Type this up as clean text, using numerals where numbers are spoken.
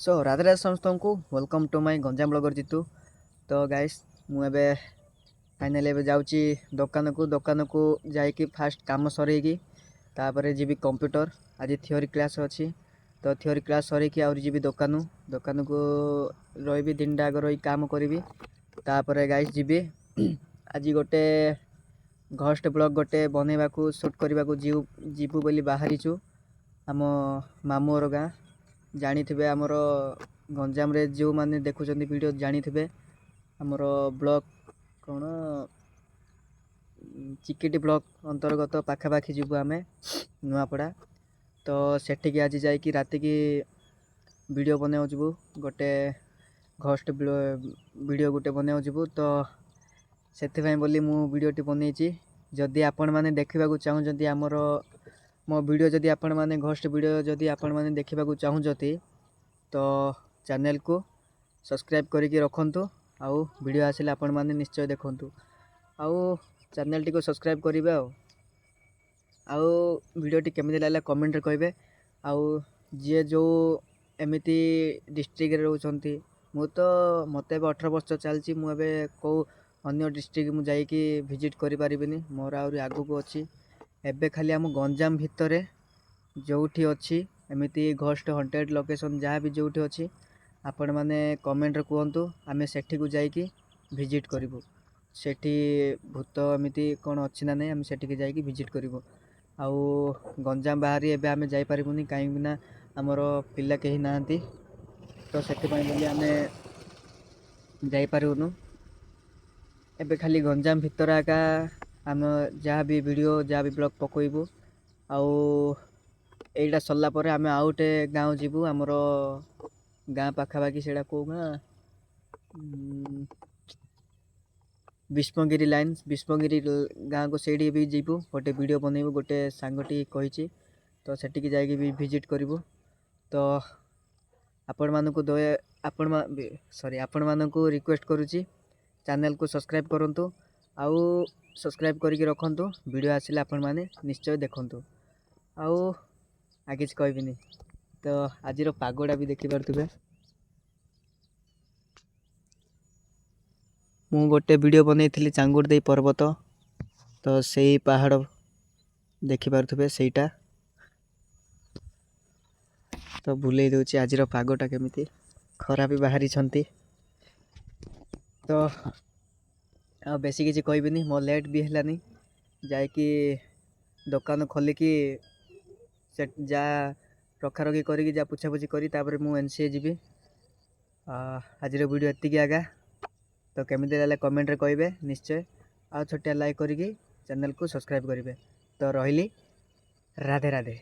Show Radhe Radhe ସମସ୍ତଙ୍କୁ, welcome to my Ganjam blogger Jitu. ତ guys, ମୁଁ ଏବେ ଫାଇନାଲି ଏବେ ଯାଉଛି ଦୋକାନକୁ। ଦୋକାନକୁ ଯାଇକି ଫାଷ୍ଟ କାମ ସରେଇକି ତାପରେ ଯିବି କମ୍ପ୍ୟୁଟର। ଆଜି ଥିଓରି କ୍ଲାସ୍ ଅଛି। ତ ଥିଓରି କ୍ଲାସ୍ ସରେଇକି ଆହୁରି ଯିବି ଦୋକାନ। ଦୋକାନକୁ ରହିବି, ଦିନଟା ଆଗ ରହି କାମ କରିବି। ତାପରେ ଗାଇସ୍, ଯିବି ଆଜି ଗୋଟେ ଘୋଷ୍ଟ ବ୍ଲଗ୍ ଗୋଟେ ବନେଇବାକୁ, ସୁଟ୍ କରିବାକୁ ଯିବୁ ବୋଲି ବାହାରିଛୁ ଆମ ମାମୁଁ ଘର ଗାଁ। ଜାଣିଥିବେ, ଆମର ଗଞ୍ଜାମରେ ଯେଉଁମାନେ ଦେଖୁଛନ୍ତି ଭିଡ଼ିଓ ଜାଣିଥିବେ, ଆମର ବ୍ଲକ୍ କ'ଣ, ଚିକିଟି ବ୍ଲକ୍ ଅନ୍ତର୍ଗତ ପାଖାପାଖି ଯିବୁ ଆମେ, ନୂଆପଡ଼ା। ତ ସେଠିକି ଆଜି ଯାଇକି ରାତିକି ଭିଡ଼ିଓ ବନେଇବାକୁ ଯିବୁ, ଗୋଟେ ଘୋଷ୍ଟ ଭିଡ଼ିଓ ଗୋଟେ ବନେଇବାକୁ ଯିବୁ। ତ ସେଥିପାଇଁ ବୋଲି ମୁଁ ଭିଡ଼ିଓଟି ବନେଇଛି। ଯଦି ଆପଣମାନେ ଦେଖିବାକୁ ଚାହୁଁଛନ୍ତି ଆମର ମୋ ଭିଡ଼ିଓ, ଯଦି ଆପଣମାନେ ଘୋଷ୍ଟ ଭିଡ଼ିଓ ଯଦି ଆପଣମାନେ ଦେଖିବାକୁ ଚାହୁଁଛନ୍ତି, ତ ଚ୍ୟାନେଲକୁ ସବସ୍କ୍ରାଇବ୍ କରିକି ରଖନ୍ତୁ ଆଉ ଭିଡ଼ିଓ ଆସିଲେ ଆପଣମାନେ ନିଶ୍ଚୟ ଦେଖନ୍ତୁ ଆଉ ଚ୍ୟାନେଲଟିକୁ ସବସ୍କ୍ରାଇବ୍ କରିବେ। ଆଉ ଭିଡ଼ିଓଟି କେମିତି ଲାଗିଲା କମେଣ୍ଟରେ କହିବେ। ଆଉ ଯିଏ ଯେଉଁ ଏମିତି ଡିଷ୍ଟ୍ରିକ୍ଟରେ ରହୁଛନ୍ତି, ମୁଁ ତ ମୋତେ ଏବେ 18 ବର୍ଷ ଚାଲିଛି। ମୁଁ ଏବେ କେଉଁ ଅନ୍ୟ ଡିଷ୍ଟ୍ରିକ୍ଟ ମୁଁ ଯାଇକି ଭିଜିଟ୍ କରିପାରିବିନି। ମୋର ଆହୁରି ଆଗକୁ ଅଛି। ଏବେ ଖାଲି ଆମ ଗଞ୍ଜାମ ଭିତରେ ଯେଉଁଠି ଅଛି ଏମିତି ଘୋଷ୍ଟ ହଣ୍ଟେଡ଼ ଲୋକେସନ୍, ଯାହା ବି ଯେଉଁଠି ଅଛି, ଆପଣମାନେ କମେଣ୍ଟରେ କୁହନ୍ତୁ। ଆମେ ସେଠିକୁ ଯାଇକି ଭିଜିଟ୍ କରିବୁ। ସେଠି ଭୂତ ଏମିତି କ'ଣ ଅଛି ନା ନାହିଁ, ଆମେ ସେଠିକି ଯାଇକି ଭିଜିଟ୍ କରିବୁ। ଆଉ ଗଞ୍ଜାମ ବାହାରି ଏବେ ଆମେ ଯାଇପାରିବୁନି, କାହିଁକିନା ଆମର ପିଲା କେହି ନାହାନ୍ତି। ତ ସେଥିପାଇଁ ବୋଲି ଆମେ ଯାଇପାରିବୁନୁ। ଏବେ ଖାଲି ଗଞ୍ଜାମ ଭିତରେ ଏକା ଆମେ ଯାହା ବି ଭିଡ଼ିଓ, ଯାହା ବି ବ୍ଲଗ୍ ପକାଇବୁ। ଆଉ ଏଇଟା ସରିଲା ପରେ ଆମେ ଆଉ ଗୋଟେ ଗାଁ ଯିବୁ, ଆମର ଗାଁ ପାଖାପାଖି। ସେଇଟା କେଉଁ ଗାଁ? ଭୀଷ୍ମଗିରି ଲାଇନ୍, ଭୀଷ୍ମଗିରି ଗାଁକୁ। ସେଇଠି ବି ଯିବୁ, ଗୋଟେ ଭିଡ଼ିଓ ବନେଇବୁ। ଗୋଟେ ସାଙ୍ଗଟି କହିଛି, ତ ସେଠିକି ଯାଇକି ବି ଭିଜିଟ୍ କରିବୁ। ତ ଆପଣମାନଙ୍କୁ ଦୟା ଆପଣ ସରି ଆପଣମାନଙ୍କୁ ରିକ୍ୱେଷ୍ଟ କରୁଛି, ଚ୍ୟାନେଲକୁ ସବସ୍କ୍ରାଇବ୍ କରନ୍ତୁ ଆଉ ସବସ୍କ୍ରାଇବ୍ କରିକି ରଖନ୍ତୁ। ଭିଡ଼ିଓ ଆସିଲେ ଆପଣମାନେ ନିଶ୍ଚୟ ଦେଖନ୍ତୁ। ଆଉ କିଛି କହିବିନି। ତ ଆଜିର ପାଗଟା ବି ଦେଖିପାରୁଥିବେ। ମୁଁ ଗୋଟେ ଭିଡ଼ିଓ ବନେଇଥିଲି ଚାଙ୍ଗୁଡ଼ି ଦେଇ ପର୍ବତ, ତ ସେଇ ପାହାଡ଼ ଦେଖିପାରୁଥିବେ ସେଇଟା। ତ ବୁଲେଇ ଦେଉଛି ଆଜିର ପାଗଟା କେମିତି, ଖରା ବି ବାହାରିଛନ୍ତି। ତ ଆଉ ବେଶୀ କିଛି କହିବିନି, ମୋ ଲେଟ୍ ବି ହେଲାନି। ଯାଇକି ଦୋକାନ ଖୋଲିକି ସେ ଯାହା ରଖାରଖି କରିକି, ଯାହା ପୁଛାପୁଛି କରି ତାପରେ ମୁଁ ଏନ୍ ସି ଏ ଯିବି। ଆଜିର ଭିଡ଼ିଓ ଏତିକି ଆଗା। ତ କେମିତି ଲାଗିଲା କମେଣ୍ଟରେ କହିବେ ନିଶ୍ଚୟ ଆଉ ଛୋଟିଆ ଲାଇକ୍ କରିକି ଚ୍ୟାନେଲକୁ ସବସ୍କ୍ରାଇବ୍ କରିବେ। ତ ରହିଲି, ରାଧେ ରାଧେ।